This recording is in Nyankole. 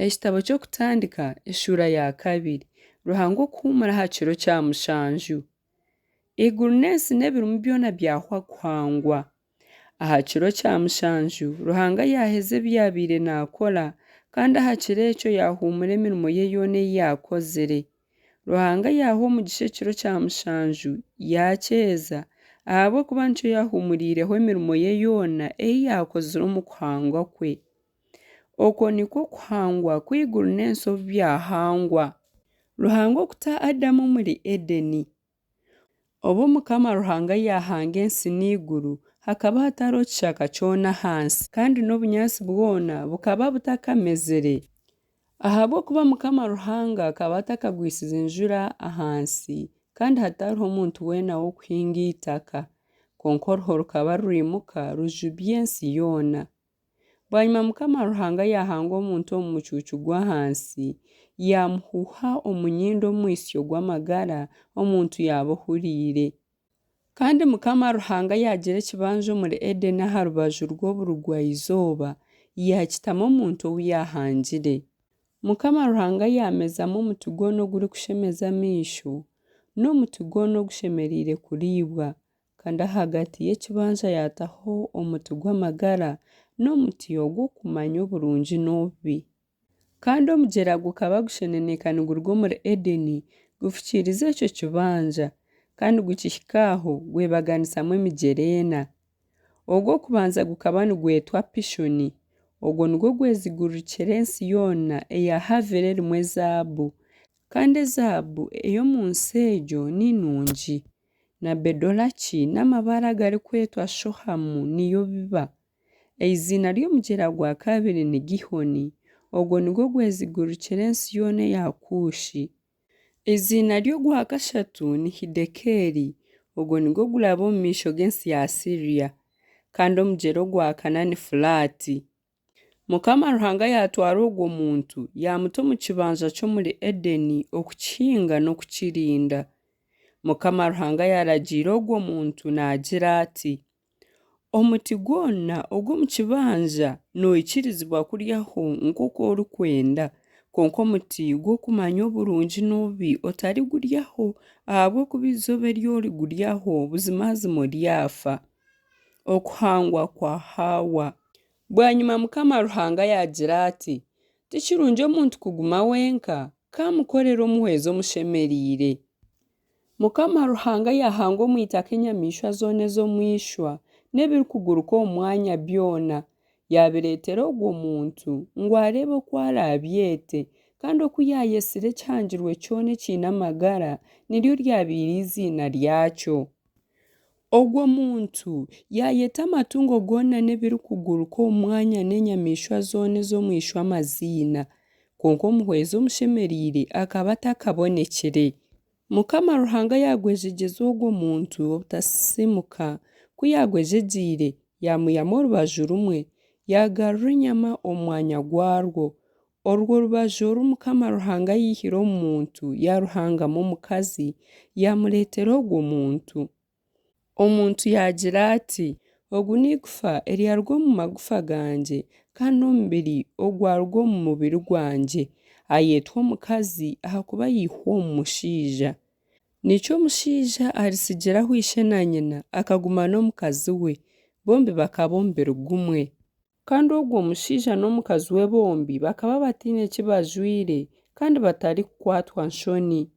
Ekitabo ky'Okutandika eshuura ya kabiri. Ruhanga okuhuumura aha kiro kya mushanju. Eiguru n'ensi n'ebirimu byona byahwa kuhangwa. Aha kiro kya mushanju Ruhanga yaaheza ebi yaabaire naakora, kandi aha kiro ekyo yaahuumura emirimo ye yoona ei yaakozire. Ruhanga yaaha omugisha ekiro kya mushanju, yaakyeza, ahabw'okuba nikyo yaahuumuriireho emirimo ye yoona ei yaakozire omu kuhangwa kwe. Okwo nikwo kuhangwa kw'eiguru n'ensi obu byahangwa. Ruhanga okuta Adamu omuri Edeni. Obu Mukama Ruhanga yaahanga ensi n'eiguru, hakaba hatariho kishaka kyona ahansi, kandi n'obunyaatsi bwona bukaba butakamezire, ahabw'okuba Mukama Ruhanga akaba atakagwisize njura ahansi, kandi hatariho muntu weena w'okuhinga eitaka. Kwonka oruho rukaba rwimuka rujubya ensi yoona. Bwanyima Mukama Ruhanga yaahanga omuntu omu mucuucu gw'ahansi, yaamuhuuha omu nyindo omwitsyo gw'amagara, omuntu yaaba ohuriire. Kandi Mukama Ruhanga yaagira ekibanja omuri Edeni aha rubaju rw'oburugwa-izooba, yaakitamu omuntu ou yaahangire. Mukama Ruhanga yaamezamu omuti gwona ogurikushemeza amaisho, n'omuti gwona ogushemereire kuriibwa, kandi ahagati y'ekibanja yaataho omuti gw'amagara n'omuti ogw'okumanya oburungi n'obubi. Kandi omugyera gukaba gusheneneka niguruga omuri Edeni, gufukiiriza ekyo kibanja, kandi gukihika aho gwebaganisamu emigyera ena. Ogw'okubanza gukaba nigwetwa Pishoni, ogwo nigwo gwezigurukira ensi yoona eya Havila erimu ezaabu, kandi ezaabu ey'omu nsi egyo ni nungi. Na bedolaki n'amabaare agarikwetwa shohamu niyo biba. Eiziina ry'omugyera gwa kabiri ni Gihoni, ogwo nigwo gwezigurukira ensi yoona eya Kuushi. Eiziina ry'ogwa kashatu ni Hidekeeli, ogwo nigwo guraba omu maisho g'ensi ya Asiria. Kandi omugyera ogwa kana ni Furaati. Mukama Ruhanga yaatwara ogwo muntu, yaamuta omu kibanja ky'omuri Edeni okukihinga n'okukirinda. Mukama Ruhanga yaaragiira ogwo muntu naagira ati, Omuti gwona ogw'omu kibanja noikirizibwa kuryaho nk'oku orikwenda, kwonka omuti gw'okumanya oburungi n'obubi otariguryaho, ahabw'okuba eizooba eri origuryaho buzimazima oryafa. Okuhangwa kwa Haawa. Bwanyima Mukama Ruhanga yaagira ati, Ti kirungi omuntu kuguma wenka, ka mmukorere omuhwezi omushemereire. Mukama Ruhanga yaahanga omu itaka enyamaishwa zoona ez'omu ishwa n'ebirikuguruka omu mwanya byona, yaabireetera ogwo muntu, ngu areebe oku araabyete, kandi oku yaayetsire ekihangirwe kyona ekiine amagara, niryo ryabaire eiziina ryakyo. Ogwo muntu yaayeta amatungo goona n'ebirikuguruka omu mwanya n'enyamaishwa zoona ez'omu ishwa amaziina. Kwonka omuhwezi omushemereire akaba atakabonekire. Mukama Ruhanga yaagwejegyeza ogwo muntu obutasisiimuka, ku yaagwejegyeire, yaamwihamu orubaju rumwe, yaagarura enyama omu mwanya gwarwo. Orwo rubaju oru Mukama Ruhanga yaihire omu muntu yaaruhangamu omukazi, yaamureetera ogwo muntu. Omuntu yaagira ati, Ogu n'eigufa eryaruga omu magufa gangye, kandi n'omubiri ogwaruga omu mubiri gwangye. Ayetwa omukazi, ahakuba yaihwa omu mushaija. Nikyo omushaija aritsigiraho ishe na nyina, akaguma n'omukazi we, bombi bakaba omubiri gumwe. Kandi ogwo mushaija n'omukazi we bombi bakaba bataine ki bajwaire, kandi batarikukwatwa nshoni.